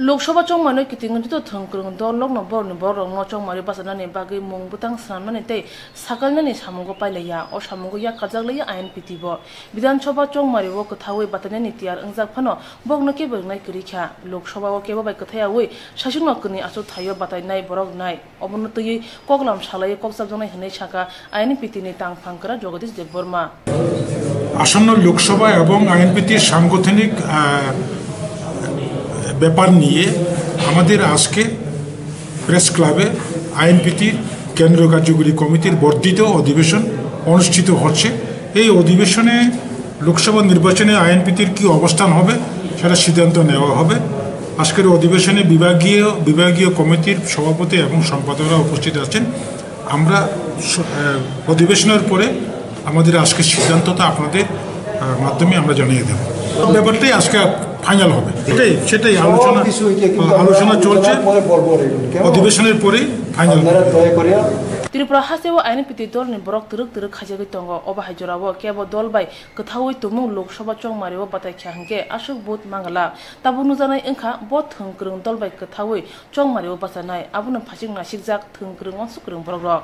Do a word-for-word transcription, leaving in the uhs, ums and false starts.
Lok Sabha chongmani kiting joto thwng kwrwng dol lokno borokni borokrokno chongmari bachanani bagwi mung bwtang swnamnani tei sakalnani samungo pailaiya. O samungo yak karjaklaiya I N P T bo. Bidhan Sabha chongmari o kwthaui batainani tiyar wngjak phano bokno kebo wngnai kwrwi kha. Lok Sabha o kebo bai kwthaiyaui saichungno kwnwi achuk thaio batainai borok wngnai. Obono twiwi koklam salaiwi kok chapjaknai hwnwi sakha I N P T ni tangphang kwrak Jagadish Debbarma. আসন্ন লোকসভা এবং আইএনপিটি সাংগঠনিক, আহ, ব্যাপার নিয়ে আমাদের আজকে প্রেস ক্লাবে আইএনপিটির কেন্দ্রীয় কার্যকরী কমিটির বর্ধিত অধিবেশন অনুষ্ঠিত হচ্ছে। এই অধিবেশনে লোকসভা নির্বাচনে আইএনপিটির কী অবস্থান হবে, সেটা সিদ্ধান্ত নেওয়া হবে। আজকের অধিবেশনে বিভাগীয়, বিভাগীয় কমিটির সভাপতি এবং সম্পাদকরা উপস্থিত আছেন। আমরা স-, আহ, অধিবেশনের পরে আমাদের আজকের সিদ্ধান্তটা আপনাদের, আহ, মাধ্যমে আমরা জানিয়ে দেব। ব্যাপারটাই আজকে ফাইনাল হবে, এটাই, সেটাই আলোচনা, আহ, আলোচনা চলছে। অধিবেশনের পরেই ফাইনাল হবে। Tripura hasteo I N P T dolni borok twrwk twrwk khaijagwi tongo, obo hai jorao kebo dol bai kwthaui tumung Lok Sabha chongmario batai kha hwnkhe aswk vote mangala. Tabuk nukjaknai wngkha bo thwng kwrwng dol bai kwthaui chongmario bachanai, abono phaichik nasikjak thwng kwrwng uansuk kwrwng borokrok.